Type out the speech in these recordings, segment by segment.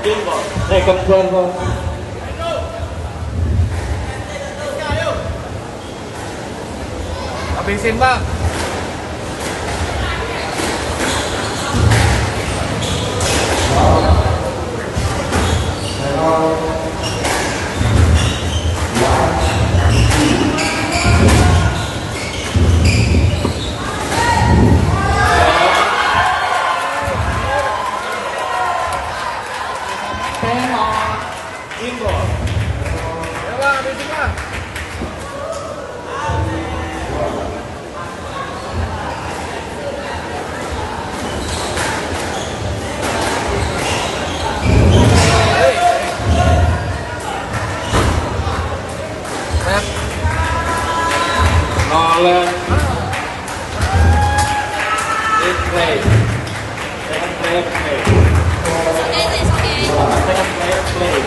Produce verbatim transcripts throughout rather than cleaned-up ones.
Second serve. Habisin, Bang. Noleh. Big play. Second player play. Second player play.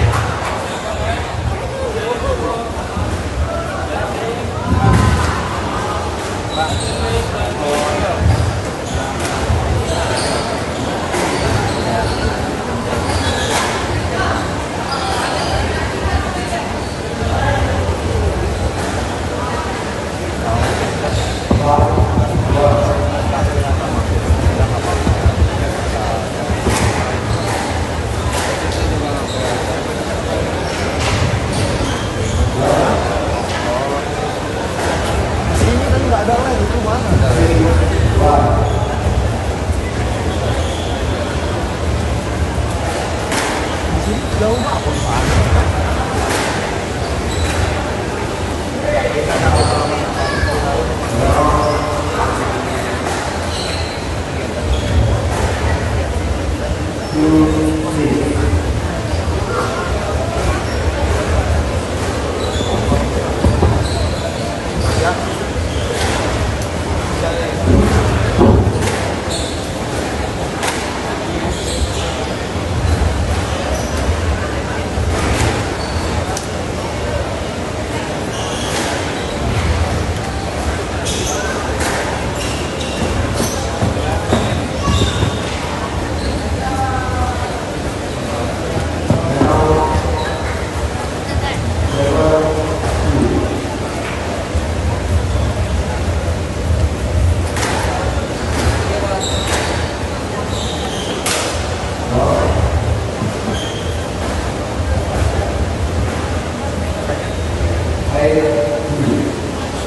Ini kan nggak ada lagi, itu mana? Di sini jauh banget.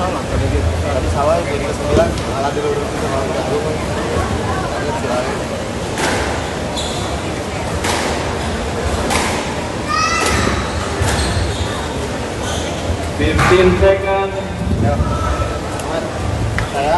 Salah, tadi dia, tadi salah, dia ke sembilan, malah dia lurus itu, malah dia lurus. Fifteen second. Ya. Saya.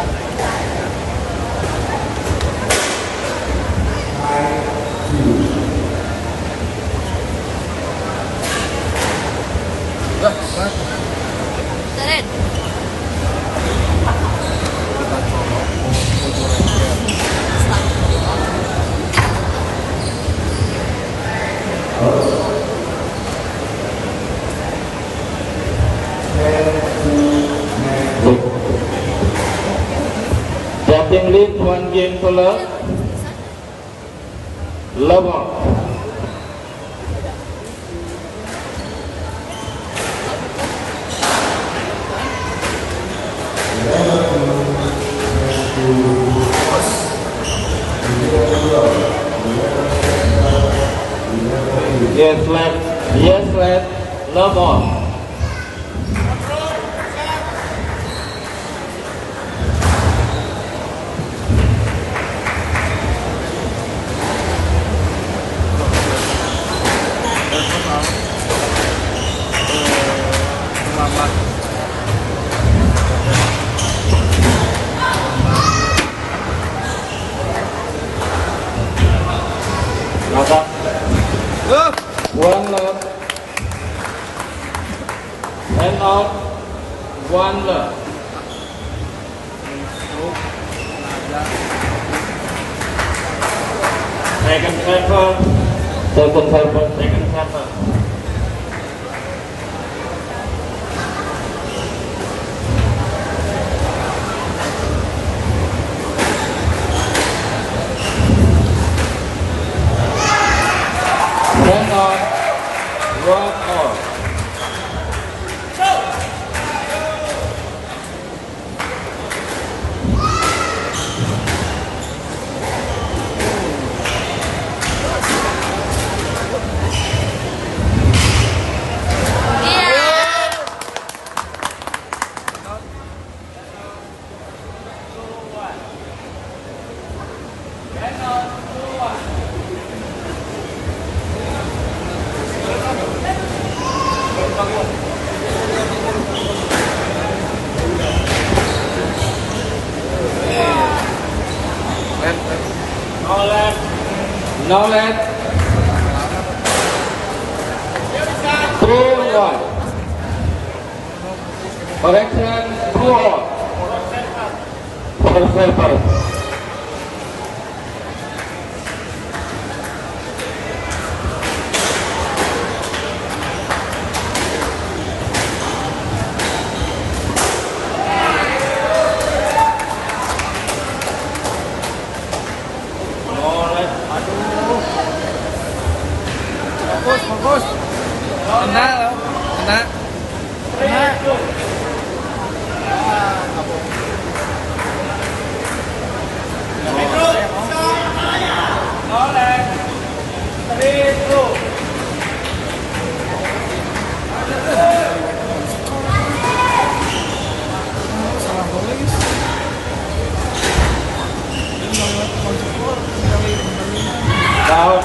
Cutting lead, one game to love. Love. Yes, left. Yes, left. Love on. One love. And out. One love. Second server. Second server. Second server. Second One all. Knowledge. Three one. Correction, two all. Foul, foul, foul. Aduh. Fokus, fokus. Kena, kena. Kena. Down.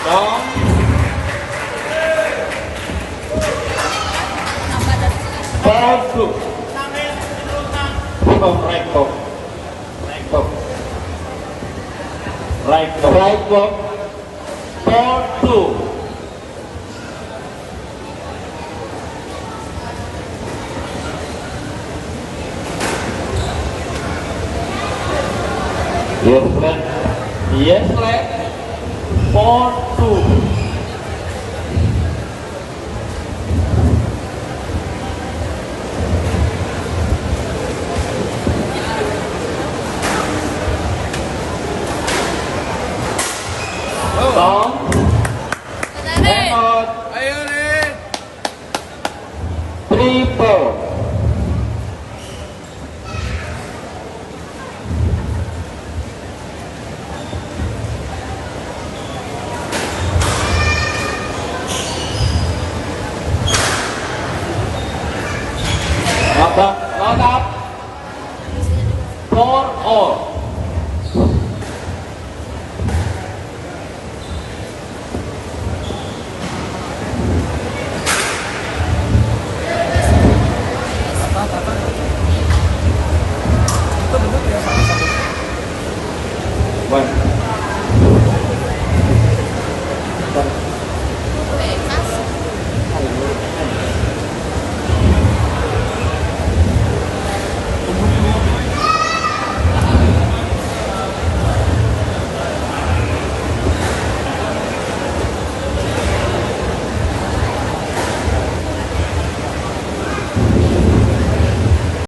Down. Foul two. From right foot. Right foot. Right foot. Right foot. Foul two. Yes, lad. Yes, lad. Foul two.